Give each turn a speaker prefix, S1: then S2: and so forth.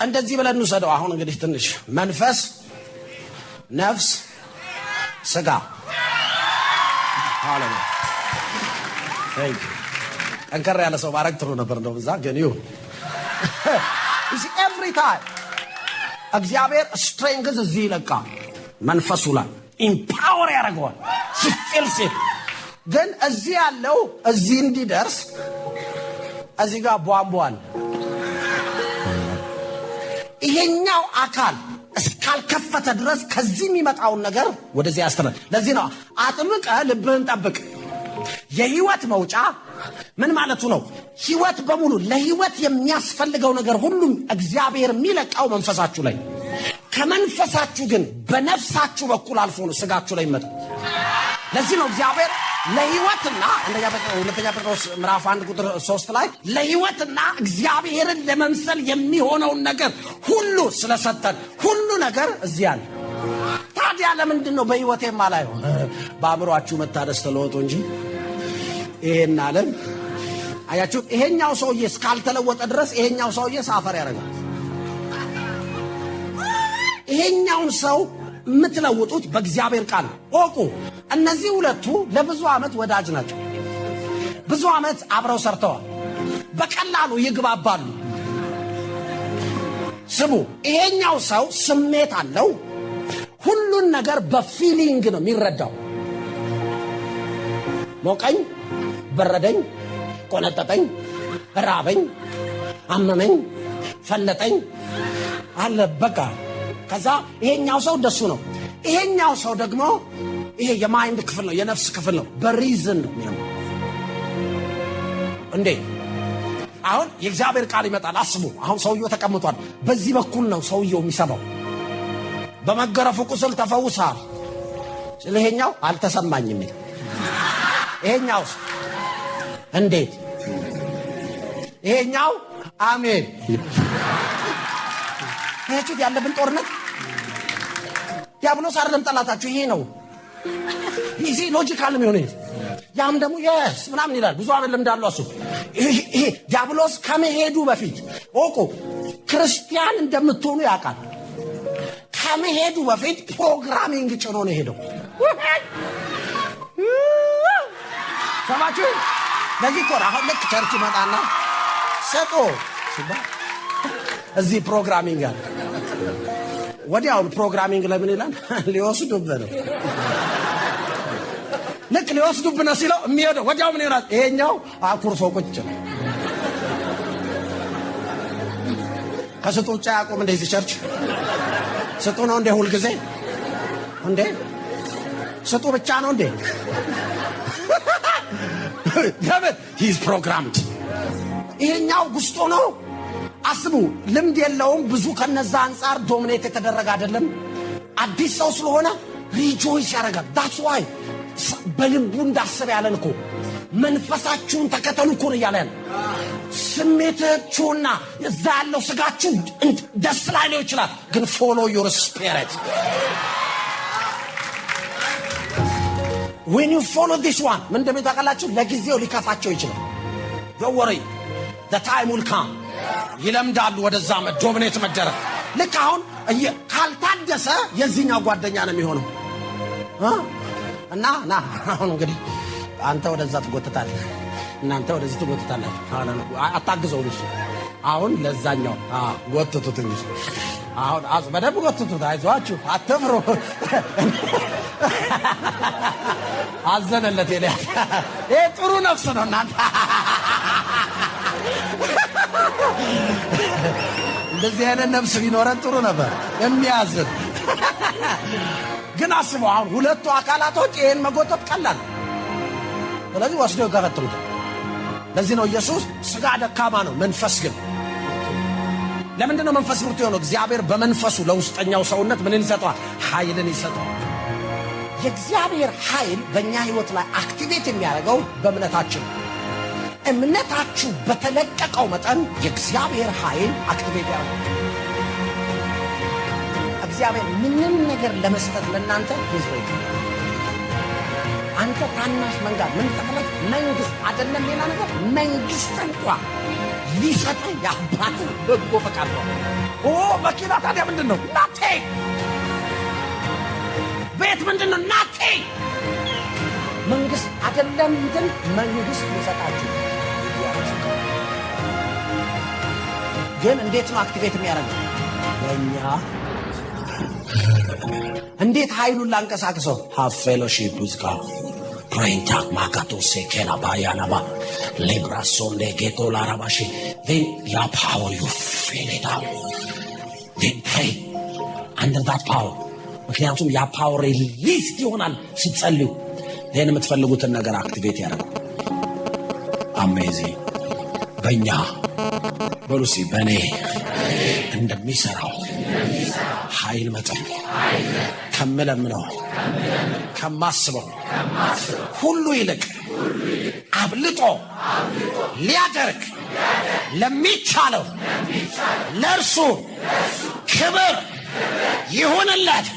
S1: እንደዚህ ብለን እንውሰደው። አሁን እንግዲህ ትንሽ መንፈስ፣ ነፍስ፣ ስጋ። ሃሌሉያ። Thank you። ጠንከር ያለ ሰው ባረግ ጥሩ ነበር እንደው እዛ ግን ይሁን። Every time እግዚአብሔር strength እዚህ ይለቃል፣ መንፈሱ ላይ empower ያደርገዋል። ሲፊል ሲል ግን እዚህ ያለው እዚህ እንዲደርስ እዚህ ጋር ቧንቧ አለ። ይሄኛው አካል እስካልከፈተ ድረስ ከዚህ የሚመጣውን ነገር ወደዚህ ያስተላል። ለዚህ ነው አጥብቀ ልብህን ጠብቅ። የህይወት መውጫ ምን ማለቱ ነው? ህይወት በሙሉ ለህይወት የሚያስፈልገው ነገር ሁሉም እግዚአብሔር የሚለቃው መንፈሳችሁ ላይ፣ ከመንፈሳችሁ ግን በነፍሳችሁ በኩል አልፎ ነው ስጋችሁ ላይ ይመጣ። ለዚህ ነው እግዚአብሔር ለህይወትና አንደኛ ሁለተኛ ጴጥሮስ ምዕራፍ 1 ቁጥር 3 ላይ ለህይወትና እግዚአብሔርን ለመምሰል የሚሆነውን ነገር ሁሉ ስለሰጠን ሁሉ ነገር እዚህ አለ። ታዲያ ለምንድን ነው በህይወቴ የማላየው? በአእምሯችሁ መታደስ ተለወጡ እንጂ ይሄን ዓለም አያችሁ። ይሄኛው ሰውዬ እስካልተለወጠ ድረስ ይሄኛው ሰውዬ suffer ያደርጋል። ይሄኛውን ሰው የምትለውጡት በእግዚአብሔር ቃል እወቁ። እነዚህ ሁለቱ ለብዙ ዓመት ወዳጅ ናቸው። ብዙ ዓመት አብረው ሰርተዋል። በቀላሉ ይግባባሉ። ስሙ፣ ይሄኛው ሰው ስሜት አለው። ሁሉን ነገር በ feeling ነው የሚረዳው። ሞቀኝ፣ በረደኝ፣ ቆነጠጠኝ፣ ራበኝ፣ አመመኝ፣ ፈለጠኝ አለ በቃ። ከዛ ይሄኛው ሰው እንደሱ ነው። ይሄኛው ሰው ደግሞ ይሄ የ mind ክፍል ነው፣ የነፍስ ክፍል ነው። በ reason ነው የሚያምነው። እንዴ አሁን የእግዚአብሔር ቃል ይመጣል። አስቡ፣ አሁን ሰውየው ተቀምጧል። በዚህ በኩል ነው ሰውየው የሚሰማው። በመገረፉ ቁስል ተፈውሰሃል። ስለይሄኛው አልተሰማኝም ይላል። ይሄኛውስ እንዴት? ይሄኛው አሜን። ይሄ ያለብን ጦርነት ዲያብሎስ አይደለም ጠላታችሁ፣ ይሄ ነው። ይሄ logical ነው የሚሆነው። ያም ደግሞ yes ምናምን ይላል። ብዙ አመት ልምድ አለው እሱ። ይሄ ዲያብሎስ ከመሄዱ በፊት እወቁ፣ ክርስቲያን እንደምትሆኑ ያውቃል። ከመሄዱ በፊት programming ጭኖ ነው የሄደው። ሰማችሁ? ለዚህ እኮ አሁን ልክ church ይመጣና ስጡ ሲባል እዚህ programming አለ። ወዲያውኑ programming ለምን ይላል? ሊወስዱብህ ነው። ልክ ሊወስዱብህ ነው ሲለው የሚሄደው ወዲያው ምን ይሆናል? ይሄኛው አኩርፎ ቁጭ ነው። ከስጡ ውጭ አያውቁም። እንደዚህ church ስጡ ነው እንዴ? ሁልጊዜ እንዴ ስጡ ብቻ ነው እንዴ? ለምን he's programmed። ይሄኛው ጉስጦ ነው። አስቡ፣ ልምድ የለውም ብዙ። ከነዛ አንጻር dominate የተደረገ አይደለም። አዲስ ሰው ስለሆነ rejoice ያደርጋል። That's why በልቡ እንዳሰበ ያለን እኮ መንፈሳችሁን ተከተሉ እኮ ነው እያለ ያለ። ስሜታችሁና እዛ ያለው ስጋችሁ ደስ ላይለው ይችላል፣ ግን follow your spirit። When you follow this one ምን እንደሚሆን ታውቃላችሁ? ለጊዜው ሊከፋቸው ይችላል። Don't worry, the time will come። ይለምዳሉ ወደዛ dominate መደረግ። ልክ አሁን ካልታደሰ የዚህኛው ጓደኛ ነው የሚሆነው። እና ና አሁን እንግዲህ አንተ ወደዛ ትጎትታለህ፣ እናንተ ወደዚህ ትጎትታላችሁ። አታግዘው እሱ አሁን ለዛኛው ጎትቱት እንጂ አሁን በደንብ ጎትቱት። አይዟችሁ አትፍሩ። አዘነለት ኤልያስ። ይሄ ጥሩ ነፍስ ነው እናንተ። እንደዚህ አይነት ነፍስ ቢኖረን ጥሩ ነበር፣ የሚያዝን ግን አስበው አሁን ሁለቱ አካላቶች ይሄን መጎተት ቀላል። ስለዚህ ወስደው ይገፈትሩታል። ለዚህ ነው ኢየሱስ ስጋ ደካማ ነው፣ መንፈስ ግን። ለምንድን ነው መንፈስ ብርቱ የሆነው? እግዚአብሔር በመንፈሱ ለውስጠኛው ሰውነት ምንን ይሰጠዋል? ኃይልን ይሰጠዋል። የእግዚአብሔር ኃይል በእኛ ህይወት ላይ activate የሚያደርገው በእምነታችን። እምነታችሁ በተለቀቀው መጠን የእግዚአብሔር ኃይል activate ያደርጋል። እግዚአብሔር ምንም ነገር ለመስጠት ለእናንተ he's ready። አንተ ታናሽ መንጋ ምን ተፈለግ? መንግስት አይደለም ሌላ ነገር፣ መንግስት እንኳ ሊሰጥ የአባት በጎ ፈቃድ ነው። ኦ መኪና ታዲያ ምንድን ነው? Nothing። ቤት ምንድን ነው? Nothing። መንግስት አይደለም፣ እንትን መንግስት ሊሰጣችሁ እግዚአብሔር ፈቃድ። ግን እንዴት ነው activate የሚያደርገው? በእኛ እንዴት ኃይሉን ላንቀሳቅሰው? Have fellowship with God, praying tongue ማካቶ ሴኬላ ባያናባ ሌብራሶንዴ ጌቶ ላራባሺ። Then ያ power, you feel it out. Then pray under that power፣ ምክንያቱም ያ power release ይሆናል ስትጸልዩ። Then የምትፈልጉትን ነገር activate ያደርጋል። Amazing። በእኛ በሉሲ፣ በእኔ እንደሚሰራው ኃይል መጠን ከምለምነው ከማስበው ሁሉ ይልቅ አብልጦ ሊያደርግ ለሚቻለው ለእርሱ ክብር ይሁንለት።